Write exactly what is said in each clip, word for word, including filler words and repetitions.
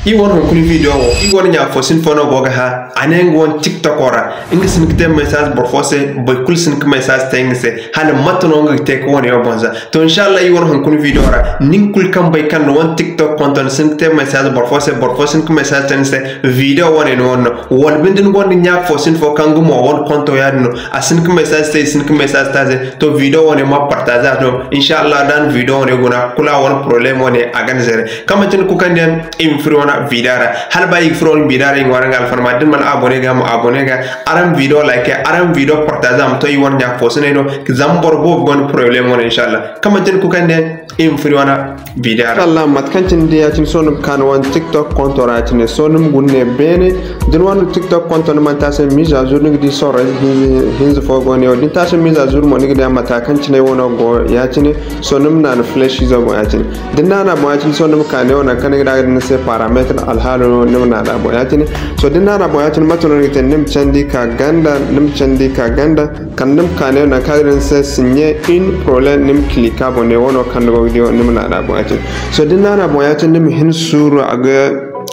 Iri wane hunkuna video wo, iri wane ɲa fo sin fo no go ga hã, a ne nga wane TikTok ra, nga si hin ga te message boro fo se, boro kulu si hin ga message te nga se, hala mate no nga ga te ga wane yaŋ boŋ za. To, inshallah, iri wane hunkuna video ra, nin kulu kaŋ bay kaŋ ni wane TikTok konto ni si hin ga te message boro fo se, boro fo si hin ga message te ni se, video wane ni wane no. Wala binde ni gonda ɲa fo sin fo kaŋ nga mo wane konto yaadin no, a si hin ga message te, i si hin ga message te a se, to, video wane ma partager a do. Inshallah, da ni video wane guna, kulu a wane problème wane a ga ni zere. Kaŋ manti ni kukandiyaŋ, iri ma furo wane video ra. Hala ba iri ga furo wane video ra, iri ŋwaaray nga alfarma, da ni mana abonné ga, ma abonné ga. Araŋ video like, araŋ video partager, a ma to iri wane ɲa fo sinay do. Zama boro boobo gonda problème wane, inshallah. Kaŋ manti ni kukandiyaŋ, iri ma furo wane video ra. Inshallah, mate kaŋ cine day ya-cine, sohõ ni ma ka ni wane TikTok konto ra ya-cine. Sohõ ni ma guna ne beene. Da ni wane TikTok konto ni mana te a se mise à jour, ni ga di sorro ize hinza, hinza fo go ne wo. Da ni te a se mise à jour mo, ni ga di a mate kaŋ cine wo no go ya-cine. Sohõ ni ma naana flèche izo boŋ ya-cine. Da ni naana boŋ ya-cine, sohõ ni ma ka neewo nangu kaŋ ni ga di a ga daŋ ni se paramètre alhaalo no, ni ma naana boŋ ya-cine. Sohõ da ni naana boŋ ya-cine, mate no ni ga te? Ni ma candi ka ganda, ni ma candi ka ganda, kala ni ma ka neewo nangu kaŋ a ga daŋ ni se signer un problème, ni ma cliquer a boŋ, neewo no kaŋ ni go ga di wo, ni ma naana boŋ ya-cine. Sohõ da ni naana boŋ ya-cine, ni ma hin suuru a ga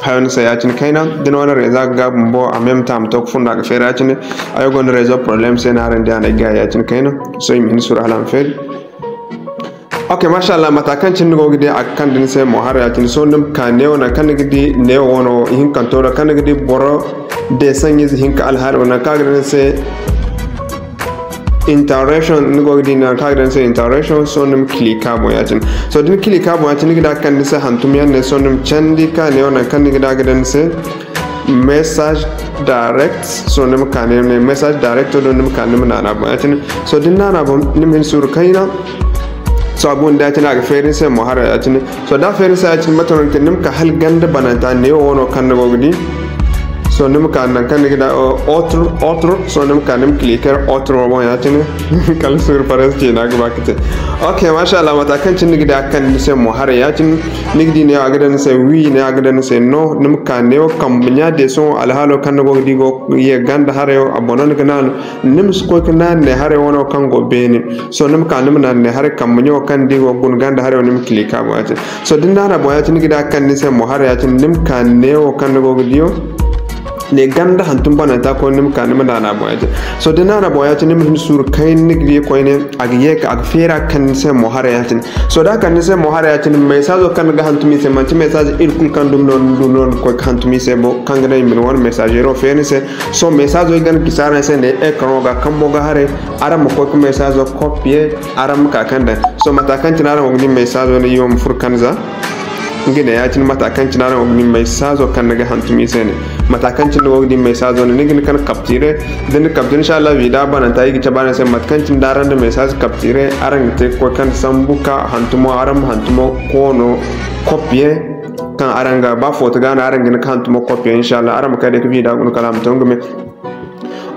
hayo ni se ya-cine kayna. Da ni wane réseau ga gaabu bumbo, en même temps a ma to ga funda ga feeri ya-cine. Ay gonda réseau problème se no araŋ di a na ay gaay ya-cine kayna. Sohõ i ma hin suuru hala a ma feeri. Ok, mashallah, mata kaŋ cine ni go ga di a ga kande ni se mo haray ya-cine. Sohõ ni ma ka neewo nangu kaŋ ni ga di neewo wano ihinkanto do, kaŋ ni ga di boro dessin ize hinka alhaalo nangu kaŋ a ga daŋ ni se interaction, ni go ga di nangu kaŋ a ga daŋ ni se interaction. Sohõ ni ma cliquer a boŋ ya-cine. Sohõ da ni cliquer a boŋ ya-cine, ni ga di a ga kande ni se hantum yaŋ ne. Sohõ ni ma candi ka neewo nangu kaŋ ni ga di a ga daŋ ni se message direct. Sohõ ni ma ka ne, ne message direct do, ni ma ka ni ma naana boŋ ya-cine. Sohõ da ni naana boŋ, ni ma hin suuru kayna. Sohõ a go ni da ya-cine, a ga feeri ni se mo haray ya-cine. Sohõ da a feeri ni se ya-cine, mate no ni ga te? Ni ma ka hala ganda bananta neewo wano kaŋ ni go ga di. Sohõ ni ma ka nangu kaŋ ni ga di, o, autre, autre. Sohõ ni ma ka ni ma cliquer autre wo boŋ ya-cine. Kala suuru faransi ciina ga ba ga te. Ok, mashallah, mata kaŋ cine ni ga di a ga kande ni se mo haray ya-cine. Ni ga di neewo a ga daŋ ni se oui, neewo a ga daŋ ni se non. Ni ma ka neewo kambe ɲa dessin alhaalo kaŋ ni go ga di go ye ganda haray wo, a boŋ no ni ga naanu. Ni ma si koy ga naanu ne haray wano kaŋ go beene. Sohõ ni ma ka ni ma naanu ne haray kambe ɲaŋo kaŋ ni di go guna ganda haray wo, ni ma cliquer a boŋ ya-cine. Sohõ da ni naana boŋ ya-cine, ni ga di a ga kande ni se mo haray ya-cine, ni ma ka neewo kaŋ ni go ga di wo. Ne ganda hantum bananta koyne, ni ma ka ni ma naana boŋ ya-cine. Sohõ da ni naana boŋ ya-cine, ni ma hin suuru kayna, ni ga di koyne a ga ye ka, a ga feeri a ga kande ni se mo haray ya-cine. Sohõ da a kande ni se mo haray ya-cine, message kaŋ ni ga hantum i se, manti message iri kulu kaŋ dumi no ni du no ni koy ga hantum i se bo, kaŋ ga naŋ i ma ni wane messagero feeri ni se. Sohõ message ay ga ni gisi araŋ se ne écran ga kambo ga haray, araŋ ma koy ga message copier, araŋ ma ka kaŋ daŋ. Sohõ mata kaŋ cine araŋ go ga di message no, iri wo ma furo kaŋ za. Nga ne ya-cine mata kaŋ cine araŋ go ga di message kaŋ ni ga hantum i se ne. Mata kaŋ cine ni go ga di message no, ni ga hin ga ni capturer. Da ni capturer, inshallah, video bananta iri ga cabe araŋ se mata kaŋ cine da araŋ da message capturer, araŋ ga te ga koy kaŋ sambu ka hantumo, araŋ ma hantumo koono copier. Kaŋ araŋ ga ba foto ga no araŋ ga hin ga hantumo copier, inshallah, araŋ ma kay day ga video guna kala a ma to nga me.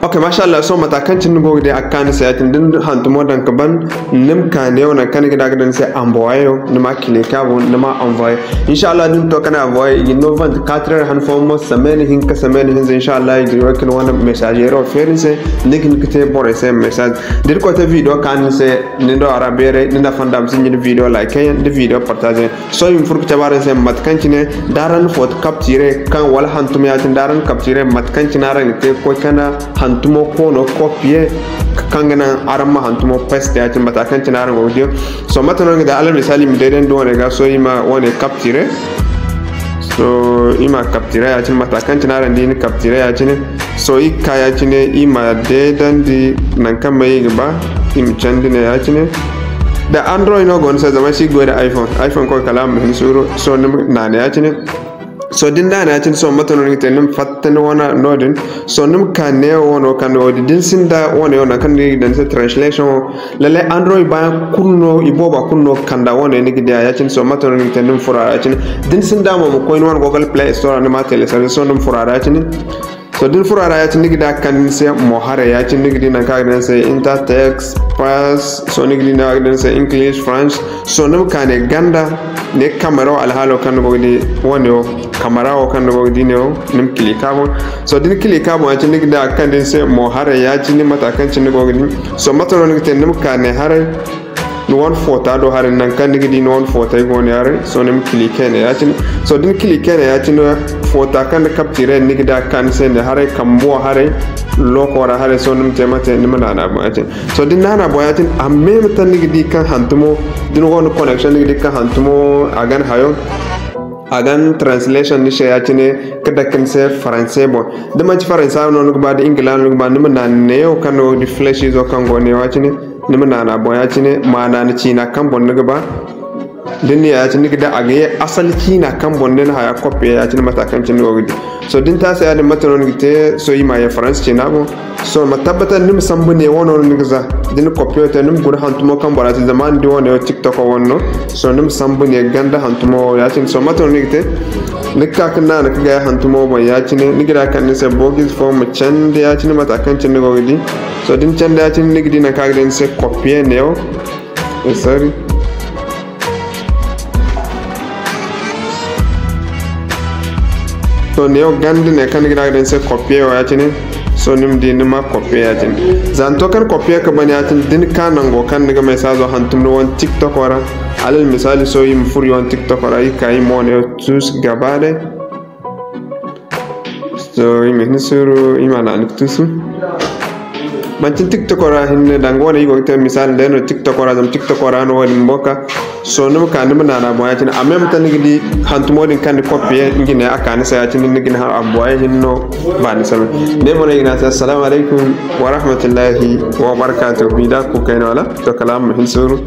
Ok, mashallah, sohõ mata kaŋ cine ni go ga di a ga ka ni se ya-cine, da ni hantumo daŋ ga ban, ni ma ka neewo nangu kaŋ ni ga di a ga daŋ ni se envoyer wo, ni ma cliquer a boŋ, ni ma envoyer. Inshallah, da ni to kaŋ envoyer, i ga ni no vingt-quatre heures han fooyaŋ mo, semaine hinka, semaine hinza, inshallah, i ga ni way ga ni wane messagero feeri ni se, ni ga hin ga te borey se message. Da Irkoy te video kaanu ni se, ni do a ra beeray, ni nafa nda a ma sinji ni video like yaŋ, da video partager yaŋ. Sohõ i ma furo ga cabe araŋ se mate kaŋ cine da araŋ na foto capturer kaŋ wala hantum ya-cine da araŋ na capturer mate kaŋ cine araŋ ga te ga koy ga hantumo koono copier kaŋ ga naŋ araŋ ma hantumo paste ya-cine mate kaŋ cine araŋ go ga di. Sohõ mate no ni ga da alal misali i ma deedandi wane ga sohõ i ma wane capturer. Sohõ i ma capturer ya-cine mate kaŋ cine araŋ di i na capturer ya-cine. Sohõ i ga ka ya-cine, i ma deedandi nangu kaŋ bay i ga ba, i ma candi ne ya-cine. Da Android no go ni se, zama ay si ga goy da iPhone. iPhone koy kala a ma hin suuru, sohõ ni ma naana ya-cine. Sohõ da ni naana ya-cine, sohõ mate no ni ga te, ni ma fatta ni wane no-din. Sohõ ni ma ka neewo wano kaŋ ni go ga di. Da ni sinda wane wo nangu kaŋ ni ga daŋ ni se translation wo. Lallai Android baayaŋ kulu no, i booba kulu no ga kanda wane ni ga di a ya-cine. Sohõ mate no ni ga te, ni ma furo a ra ya-cine. Da ni sinda mo, ma koy ni wane Google Play Store ra, ni ma a télécharger, sohõ ni ma furo a ra ya-cine. Sohõ da ni furo a ra ya-cine, ni ga di a ga kande ni se mo haray ya-cine, ni ga di nangu kaŋ a ga ne ni se Intertext, Pass, sohõ ni ga di nangu kaŋ a ga ne ni se English, French. Sohõ ni ma ka ne ganda, ne kamera wo alhaalo kaŋ ni go ga di wane wo, kamera wo kaŋ ni go ga di ne wo, ni ma cliquer a boŋ. Sohõ da ni cliquer a boŋ ya-cine, ni ga di a ga kande ni se mo haray ya-cine mate kaŋ cine ni go ga di. Sohõ mate no ni ga te, ni ma ka ne haray. ni wane foota do haray, nangu kaŋ ni ga di ni wane footay go ne haray. Sohõ ni ma cliquer ne ya-cine. Sohõ da ni cliquer ne ya-cine, foota kaŋ ni capturer ni ga di a ga ka ni se ne haray, kambo haray, looko ra haray. Sohõ ni ma te mate, ni ma naana boŋ ya-cine. Sohõ da ni naana boŋ ya-cine, en même temps ni ga di kaŋ hantumo, da ni gonda connection ni ga di kaŋ hantumo a ga ni hayo. A ga ni translation ni se ya-cine, ka dake ni se faranse boŋ. Da manti faransa no ni ga ba, da ingila no ni ga ba, ni ma naana neewo kaŋ no ga di flèche izo kaŋ go neewo ya-cine, ni ma naana boŋ ya-cine, ma naana ciina kaŋ boŋ ni ga ba. Da ni ya-cine ni ga di a ga ye asali ciina kaŋ boŋ ni na haya copier ya-cine mate kaŋ cine ni go ga di. Sohõ da ni taasi ya-din mate no ni ga te, sohõ i ma ye faransa ciina boŋ. Sohõ ma tabbatar ni ma sambu ne wo no ni ga za. Da ni copier te ni ma guna hantumo kaŋ bora te, zama ni di wo ne wo TikTok wo no. Sohõ ni ma sambu ne ganda hantumo wo ya-cine. Sohõ mate no ni ga te? Ni ga ka ga naana ka gay hantumo boŋ ya-cine. Ni ga di a kande ni se boogize fo ma candi ya-cine mate kaŋ cine ni go ga di. Sohõ da ni candi ya-cine ni ga di nangu kaŋ a ga daŋ ni se copier ne wo. Eh, sorry. To, neewo ganda ne kaŋ ni ga di a ga daŋ ni se copier wo ya-cine. Sohõ ni ma di ni ma copier ya-cine. Za ni to kaŋ copier ka ban ya-cine, da ni ka nango kaŋ ni ga message hantum ni wane TikTok ra. Alal misali, sohõ i ma furo i wane TikTok ra, i ka i mo ne tous gaba day. Sohõ i ma hin suuru, i ma naanu ka tuusu. Manti TikTok ra hinne, danga wane i go ga te misali day no TikTok ra, zama TikTok ra no wo-din bumbo ka. Sohõ ni ma ka, ni ma naana boŋ ya-cine. En même temps ni ga di hantumo din kaŋ ni copier, nga ne a ka ni se ya-cine, ni ga ni haŋ a boŋ ya hinne no baani samay. Ne mo no ay ga ne a se, assalamu alaykum wa rahmatullahi wa barakatuhu. Bi da ku kayna wala? To, kala ma hin suuru.